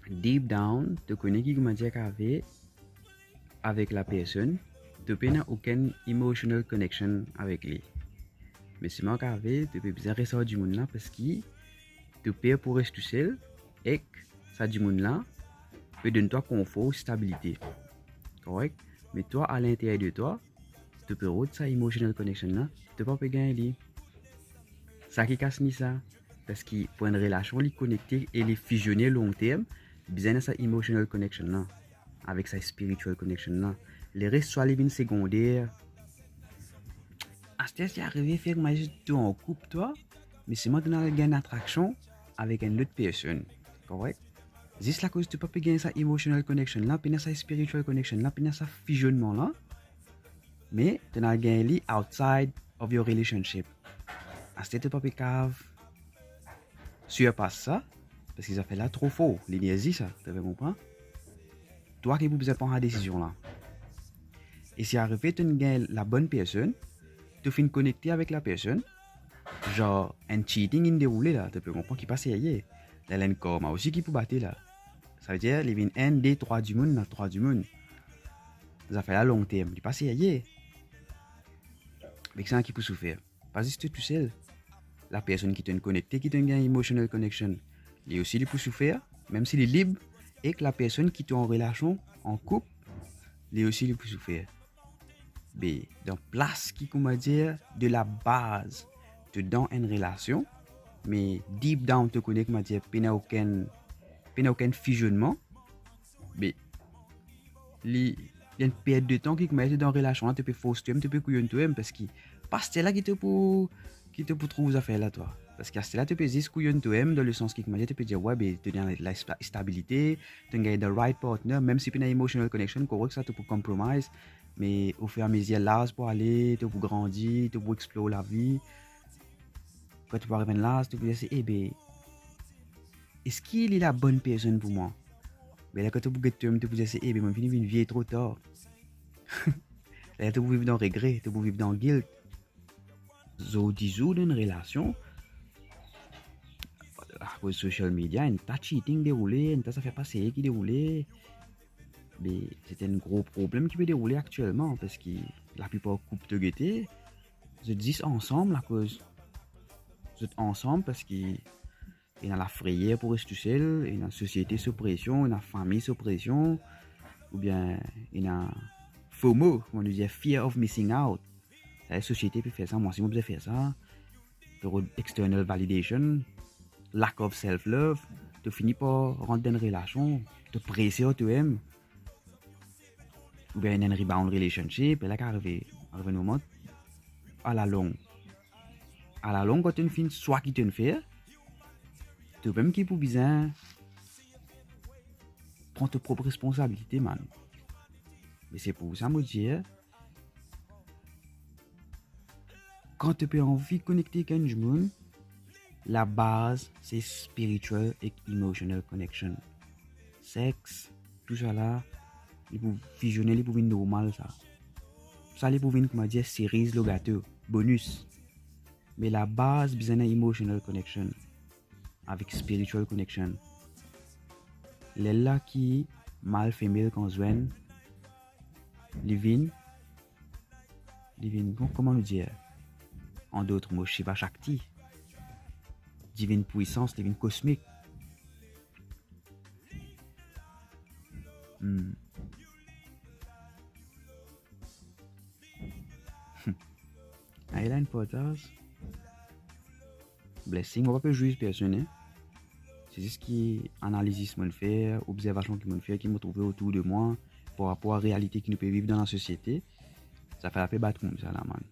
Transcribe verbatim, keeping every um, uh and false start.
deep down, to kone ki koumadir kave avek la personn, to pena okenn emotional connection avek li. Me selman kave, to pe bizin res ar dimoun la, parski to per pou res tousel, ek sa dimoun la pe donn twa konfor, stabilite. Korek? Me twa, a linteryer de twa, to pe rod sa emotional connection la, to pa pe gagn li. Sa ki kas li sa, parski pou enn relasion li konekte e li fizione long term, bizin sa emotional connection la, avek sa spiritual connection la. Leres, swa li vinn segonder. Aster, si arive fer koumadir to an koup twa, me selman to ena gagn atraksion avek enn lot personn, korek? Zis lakoz to pa pe gagn sa emotional connection la, pena sa spiritual connection la, pena sa fizionman la, me to ena gagn li outside of your relationship. Aster to pa pe kav sirpas sa, parski zafer la tro for, lenerzi sa, to pe konpran? Twa ki pou bizin pran sa desizion la. E si arive to gagn labonn personn, to finn konekte avek la personn, zar enn cheating inn deroule la, to pe konpran, ki pa serye. La, enn karma osi ki pou bate la. Savedir, li vinn enn, de, trwa dimoun, ena trwa dimoun. Zafer la long term, li pa serye. Avek sa ki pou soufer. Pa zis to tousel. La personn ki to inn konekte, ki to inn gagn emotional connection, li osi li pou soufer, mem si li lib, ek la personn ki to an relasion, an koup, li osi li pou soufer. Be, dan plas ki, koumadir, de la baz, to dan enn relasion, me deep down to kone, koumadir, pena okenn, pena okenn fizionman, be, li, li enn pert de tan ki, koumadir, to dan relasion la, to pe fors twemem, to pe kouyonn twemem, parski pa aster la ki to pou, ki to pou trouv zafer la, twa. Parski aster la, to pe zis kouyonn twemem, dan lesans ki, koumadir, to pe dir, we, be, to ena la, la sta-, stabilite, to gagn the right partner, mem si pena emotional connection, korek sa, to pou compromise, me ofiramezir laz pou ale, to pou grandi, to pou explore lavi. Kan to pou ariv enn laz, to pou dir se, e be, eski li labonn personn pou mwa? Be la, kan to pou get twemem, to pou dir se, e be, mo fini vinn vie tro tar. La, to pou viv dan regre, to pou viv dan guilt. Zordi zour dan enn relasion, akoz social media, enn ta cheating deroule, enn ta zafer pa serye ki deroule. Be, se enn gro problem ki pe deroule aktielman, parski laplipar koup to gete, zot zis ansam, akoz zot ansam, parski ena lafreyer pou res tousel, ena sosiete so presion, ena fami so presion, oubien ena FOMO, kouma nou dir, fear of missing out. Sa, sosiete pe fer sa, mwa osi mo bizin fer sa. To rod external validation, lack of self-love, to fini par rant dan enn relasion, to prese ar twemem. Oubien enn rebound relationship, e la ki arive, arive enn moman, alalong. Alalong, kan to finn swa ki to fer, tomem ki pou bizin pran to prop responsabilite, man. Me se pou sa mo dir, kan to pe anvi konekte ek enn dimoun, labaz se spiritual ek emotional connection. Sex, tousala, li pou fizione, li pou vinn normal sa. Sa li pou vinn, kouma dir, seriz lor gato, bonus. Me labaz bizin ena emotional connection avek spiritual connection. Lerla ki mal femel kan zwenn, li vinn, li vinn, bon, kouma nou dir, an dot mo, Shiva Shakti. Li vinn pwisans, li vinn kosmik. Hmm. Ala enn partaz. Blessing, mo pa pe zwiz personn, hein. Se zis ki analiz ki mo'nn fer, obzervasion ki mo'nn fer, ki mo trouve otour de mwa, par rapor a realite ki nou pe viv dan lasosiete. Zafer la pe bat koumsa la, man.